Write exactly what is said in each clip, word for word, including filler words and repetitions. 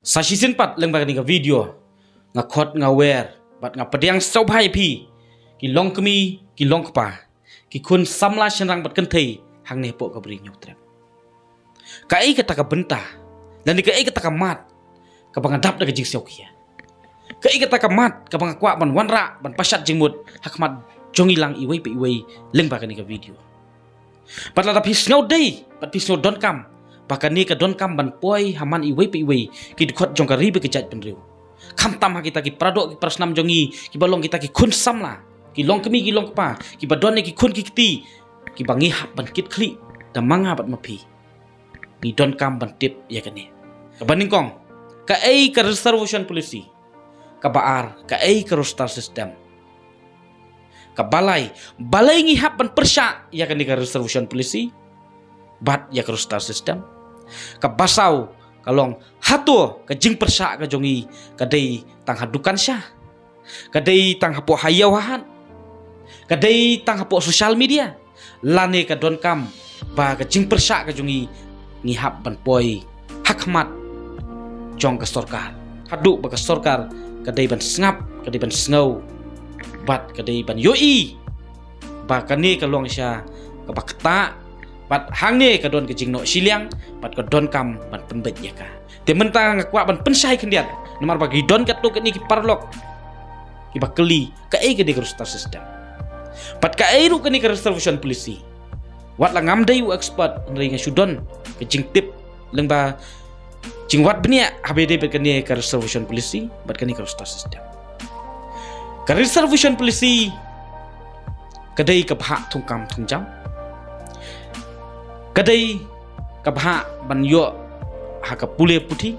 Sa shisien pat lyngba kane ka video, nga khot, nga wer bad nga pdiang sngewbha ïa phi ki longkmie, ki longkpa, ki khun samla shynrang bad kynthei hangne hapoh ka Bri Hynñiewtrep. Kaei kata ka bynta, lane kaei kata ka mat kaba nga dap da ka jingsngewkhia? Kaei kata ka mat kaba nga kwah ban wanrah, ban pashat jingmut ha khmat jong ngi lang iwei pa iwei lyngba kane ka video? Bad lada phi sngewdei bad phi sngew donkam ba kane ka donkam ban poi ha man iwei pa iwei ki dkhot jong ka ri bad ka jaitbynriew, khamtam ha kita ki paradoh ki parasnam jong ngi kiba long kita ki khun samla, ki longkmie, ki longkpa, kiba don ïa ki khun ki kti kiba ngi hap ban kitkhlieh da ma nga bad ma phi, ngi donkam ban tip ïa kane. Kaba nyngkong, kaei ka reservation policy? Kaba ar, kaei ka roster system? Kaba lai, balei ngi hap ban pyrshah ïa kane ka reservation policy bad ïa ka roster system? Kaba saw ka long, hato ka jingpyrshah ka jong ngi ka dei tang ha dukan sha, ka dei tang hapoh ha ïew ha hat, ka dei tang hapoh social media, lane ka donkam ba ka jingpyrshah ka jong ngi, ngi hap ban poi ha khmat jong ka sorkar, haduh ba ka sorkar ka dei ban sngap, ka dei ban sngew bad ka dei ban ïohi ba kane ka long sha kaba ktah, bad hangne ka don ka jingnoh shiliang bad ka donkam ban pynbeit ïa ka. Te mynta nga kwah ban pynshai khyndiat, namar ba ki don katto katne ki paralok kiba kylli kaei kane ka roster system bad kaei ruh kane ka reservation policy. Wat la ngam dei u expert, hynrei nga shu don ka jingtip lyngba jingwad bniah haba ïadei bad kane ka reservation policy bad kane ka roster system. Ka reservation policy ka dei ka bhah thungkam thungjam, ka dei ka bhah ban ïoh ha ka pule puthi.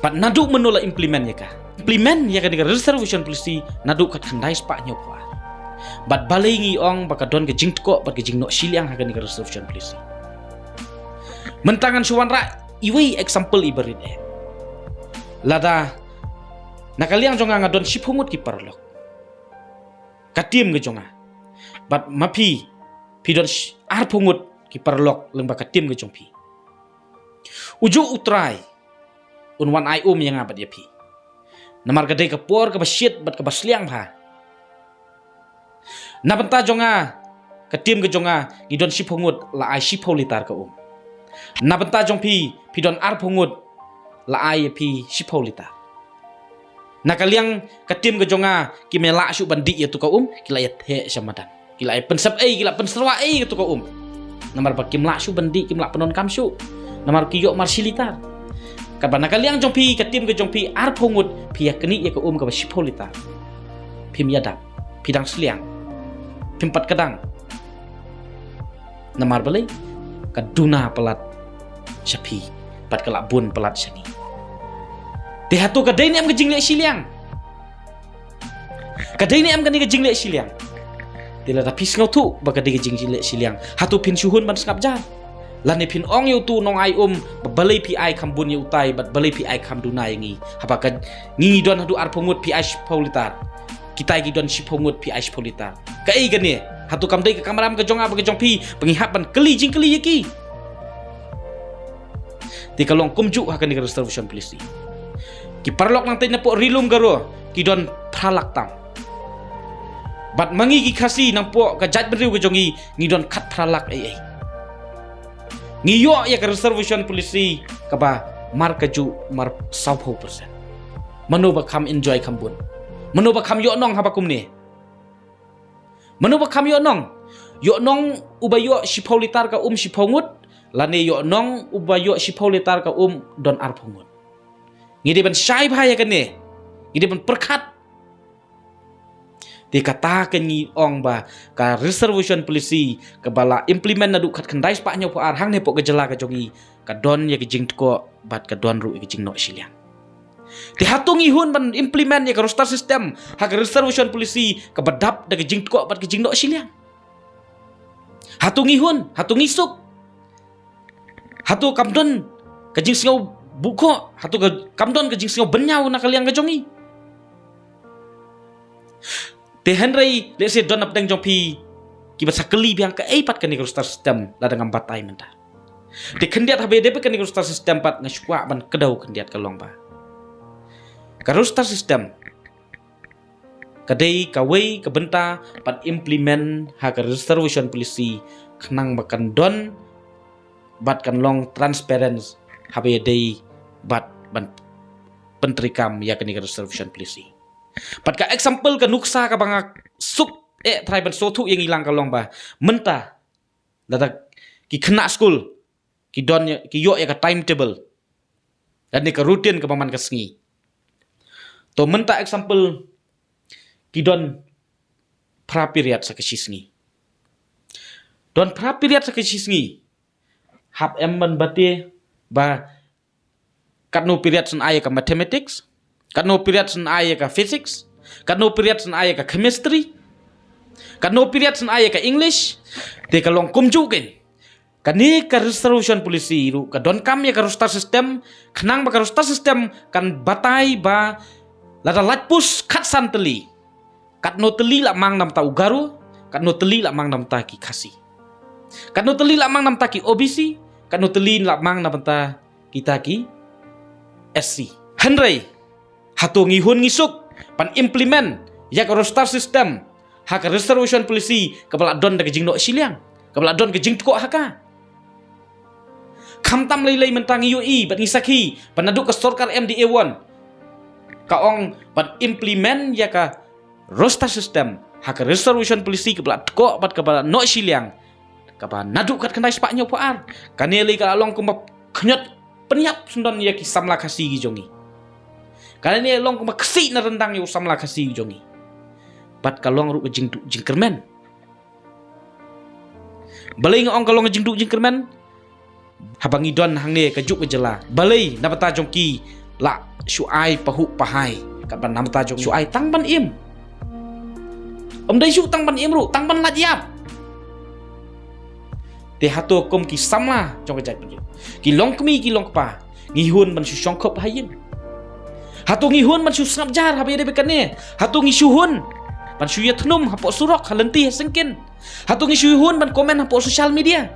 Bad naduh mynno la implement ïa ka, implement ïa kane ka reservation policy? Naduh khatkhyndai spah hynñiewphew ar. Bad balei ngi ong ba ka don ka jingtkoh bad ka jingnoh shiliang ha kane ka reservation policy? Mynta ngan shu wanrah iwei example iba rit eh. Lada na ka liang jong nga, nga don shiphew ngut ki paralok, ka team ka jong nga, bad ma phi, phi don sh-, arphew ngut ki paralok lyngba ka team ka jong phi. Ujuh U Trai un wan ai um ïa nga bad ïa phi, namar ka dei ka por kaba shit bad kaba sliang bha. Na bynta jong nga, ka team ka jong nga, ngi don shiphew ngut, la ai shiphew litar ka um. Na bynta jong phi, phi don arphew ngut, la ai ïa phi shiphew litar. Na ka liang ka team ka jong nga, kim lah shuh ban dih ïa tu ka um, ki la ïa theh sha madan, ki la ïa pynsep ei, ki la pynsyrwa ei ïa tu ka um. Namar ba kim lah shuh ban dih, kim lah pyndonkam shuh, namar ki ïoh mar shi litar. Katba na ka liang jong phi, ka team ka jong phi arphew ngut, phi ïa knieh ïa ka um kaba shiphew litar. Phim ïa dap, phi dang sliang, phim pat kdang. Namar balei? Ka duna palat sha phi bad ka la bun palat sha ngi. Te hato ka dei ne em ka jingleh shiliang? Ka dei ne em kane ka jingleh shiliang? Te lada phi sngewthuh ba ka dei ka jingleh shiliang, hato phin shu hun ban sngap jar? Lane phin ong ïa utu u nong ai um ba balei phi ai kham bun ïa utai bad balei phi ai kham duna ïa ngi, haba ka ngi don haduh arphew ngut, phi ai shiphew litar, kitai ki don shiphew ngut, phi ai shiphew litar? Kaei kane? Hato kam dei ka kamram ka jong nga bad ka jong phi ba ngi hap ban kylli jingkylli ïa ki? Te ka long kumjuh ha kane ka reservation policy. Ki paralok nangtei napoh Ri Lum Garo ki don phra lak tam, bad ma ngi ki Khasi napoh ka jaitbynriew ka jong ngi, ngi don khatphra lak ei ei. Ngi ïoh ïa ka reservation policy kaba mar kajuh mar sawphew percent. Mano ba kham enjoy kham bun? Mano ba kham ïoh nong haba kumne? Mano ba kham ïoh nong? Ïoh nong uba ïoh shiphew litar ka um shiphew ngut, lane ïoh nong uba ïoh shiphew litar ka um don arphew ngut? Ngi dei ban shai bha ïa kane, ngi dei ban pyrkhat. Te kata ka ngi ong ba ka reservation policy kaba la implement naduh khatkhyndai spah hynñiewphew ar hangne hapoh ka jylla ka jong ngi, ka don ïa ka jingtkoh bad ka don ruh ïa ka jingnoh shiliang. Te hato ngi hun ban implement ïa ka roster system ha ka reservation policy kaba dap da ka jingtkoh bad ka jingnoh shiliang? Hato ngi hun, hato ngi suk? Hato kam don ka jingsngew buhkhoh? Hato ka, kam don ka jingsngew bynñiaw na ka liang ka jong ngi? Te hynrei lehse don napdeng jong phi kiba sa kylli biang, kaei pat kane ka roster system lada ngam batai mynta? Te khyndiat haba ïadei bad kane ka roster system pat nga sngewkwah ban kdew khyndiat ka long ba ka roster system ka dei kawei ka bynta ban implement ha ka reservation policy khnang ba kan don bad kan long transparent haba ïadei bad ban pyntreikam ïa kane ka reservation policy. Bad ka example ka nuksa kaba nga suk eh trai ban sngewthuh ïa ngi lang ka long ba mynta lada ki khynnah skul ki don ïa- ki ïoh ïa ka timetable lane ka routine kaba man ka sngi. To mynta example ki don phra period sa ka shi sngi. Don phra period sa ka shi sngi. Hap em ban bate ba katno period syn ai ïa ka mathematics, katno period syn ai ïa ka physics, katno period syn ai ïa ka chemistry, katno period syn ai ïa ka English. Te ka long kumjuh kein. Kane ka reservation policy ruh ka donkam ïa ka roster system khnang ba ka roster system kan batai ba lada lait post khatsan tylli katno tylli la mang namta u Garo, katno tylli la mang namta ki Khasi, katno tylli la mang namta ki O B C, katno tylli la mang namta kita ki S C. Hynrei hato ngi hun ngi suk ban implement ïa ka roster system ha ka reservation policy kaba la don da ka jingnoh shiliang, kaba la don ka jingtkoh ha ka? Khamtam lei lei mynta ngi ïohi bad ngi sakhi ba naduh ka sorkar M D A one ka ong ban implement ïa ka roster system ha ka reservation policy kaba la tkoh bad kaba la noh shiliang kaba naduh khatkhyndai spah hynñiewphew ar. Kane lei ka la long kumba khñiot pynïap syndon ïa ki samla Khasi ki jong ngi. Kane lei long kumba ksih na ryndang ïa u samla Khasi ki jong ngi. Bad ka long ruh ka jingduh jingkyrmen. Balei nga ong ka long ka jingduh jingkyrmen? Haba ngi don hangne ka juk ka jylla, balei na bynta jong ki la shu ai pahuh pahai katba na bynta jong shu ai tang ban im? Ym dei shu tang ban im ruh, tang ban lait ïap. Te hato kum ki samla jong ka jaitbynriew, ki longkmie ki longkpa, ngi hun ban shu shongkop ha ïing? Hato ngi hun ban shu sngap jar haba ïadei bad kane? Hato ngi shu hun ban shu ïathnum hapoh surok, ha lynti, ha syngkien? Hato ngi shu hun ban comment hapoh social media?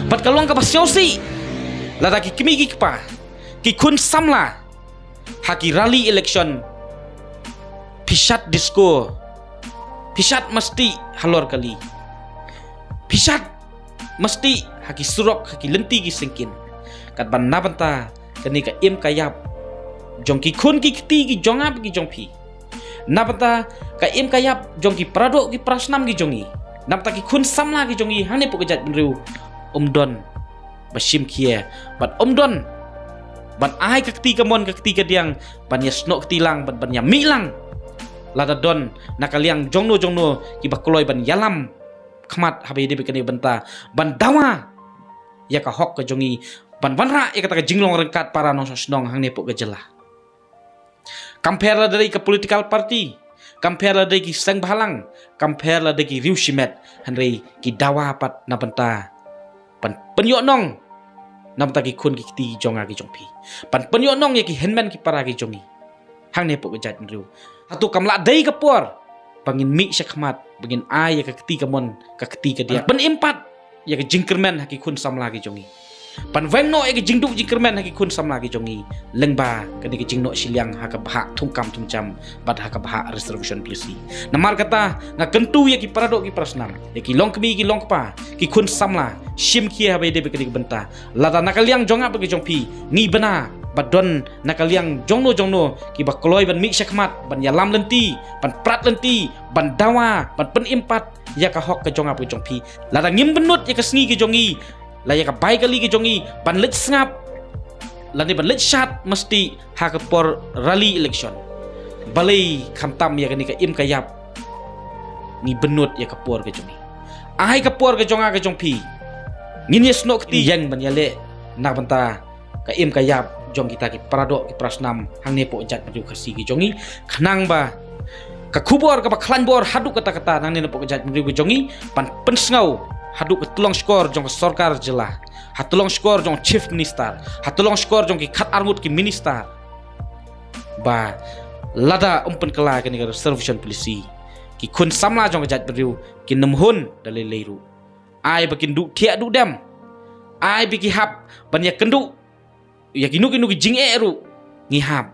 Bad ka long kaba sngewsih lada ki kmie ki kpa, ki khun samla ha ki rally election phi shad disco, phi shad masti halor kali, phi shad masti ha ki surok, ha ki lynti ki syngkien, katba na bynta kane ka im ka ïap jong ki khun ki kti ki jong nga bad ki jong phi, na bynta ka im ka ïap jong ki paradoh ki parasnam ki jong ngi, na bynta ki khun samla ki jong ngi hangne hapoh ka jaitbynriew, ym don ba shim khia bad ym don ban ai ka kti kamon ka kti kadiang ban ïasnoh kti lang bad ban ïamih lang. Lada don na ka liang jongno jongno kiba kloi ban ïalam khmat haba ïadei bad kane ka bynta ban dawa ïa ka hok ka jong ngi, ban wanrah ïa kata ka jinglong ryngkat para nongshong shnong hangne hapoh ka jylla. Kam pher lada dei ka political party, kam pher lada dei ki seng bhalang, kam pher lada dei ki riew shimet, hynrei ki dawa pat na bynta ban pynïoh nong na bynta ki khun ki kti jong nga ki jong phi, ban pynïoh nong ïa ki hynmen ki para ki jong ngi hangne hapoh ka jaitbynriew. Hato kam lah dei ka por ba ngin mih sha khmat, ba ngin ai ïa ka kti kamon ka kti kadiang, ban pynim pat ïa ka jingkyrmen ha ki khun samla ki jong ngi, ban weng noh ïa ka jingduh jingkyrmen ha ki khun samla ki jong ngi, lyngba kane ka jingnoh shiliang ha ka bhah thungkam thungjam bad ha ka bhah reservation policy? Namar kata nga kyntu ïa ki paradoh ki parasnam, ïa ki longkmie ki longkpa, ki khun samla, shim khia haba ïadei bad kane ka bynta. Lada na ka liang jong nga bad ka jong phi ngi bna ba don na ka liang jongno jongno kiba kloi ban mih sha khmat, ban ïalam lynti, ban prat lynti, ban dawa, ban pynim pat ïa ka hok ka jong nga bad ka jong phi, lada ngim bynnud ïa ka sngi ka jong ngi, la ïa ka bai kali ka jong ngi ban leit sngap lane ban leit shad masti ha ka por rally election, balei khamtam ïa kane ka im ka ïap ngi bynnud ïa ka por ka jong ngi? Ai ka por ka jong nga ka jong phi, ngin ïasnoh kti ïeng ban ïaleh na bynta ka im ka ïap jong kita ki paradoh ki parasnam hangne hapoh jaitbynriew Khasi ki jong ngi, khnang ba ka khubor kaba khlaiñ bor haduh katta katta nangne napoh ka jaitbynriew ka jong ngi ban pynsngew haduh ka tyllong shkor jong ka sorkar jylla, ha tyllong shkor jong u Chief Minister, ha tyllong shkor jong ki khatar ngut ki minister, ba lada ym pynkylla kane ka reservation policy, ki khun samla jong ka jaitbynriew kin ym hun da lei lei ruh. Ai ba kin duh thiah duh dem, Ai ba ki hap ban ïa kynduh ïa kino kino ki jingeh ruh, ngi hap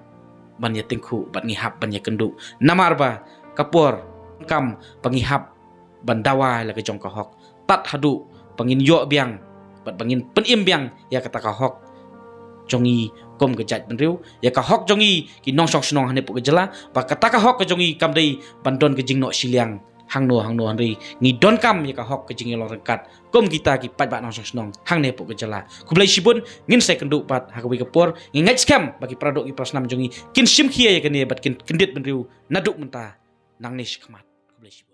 ban ïa tyngkhuh bad ngi hap ban ïa kynduh. Namar ba ka por kam ba ngi hap ban dawa la ka jong ka hok, tad haduh ba ngin ïoh biang bad ba ngin pynim biang ïa kata ka hok jong ngi kum ka jaitbynriew, ïa ka hok jong ngi ki nongshong shnong hangne hapoh ka jylla. Ba kata ka hok ka jong ngi kam dei ban don ka jingnoh shiliang hangno hangno, hynrei ngi donkam ïa ka hok ka jingïalong ryngkat kum kita ki paidbah nongshong shnong hangne hapoh ka jylla. Khublei shibun, ngin sa ïakynduh pat ha kawei ka por. Ngi ngeit skhem ba ki paradoh ki parasnam jong ngi kin shim khia ïa kane bad kin kyndit bynriew naduh mynta nangne shakhmat. Khublei shibun.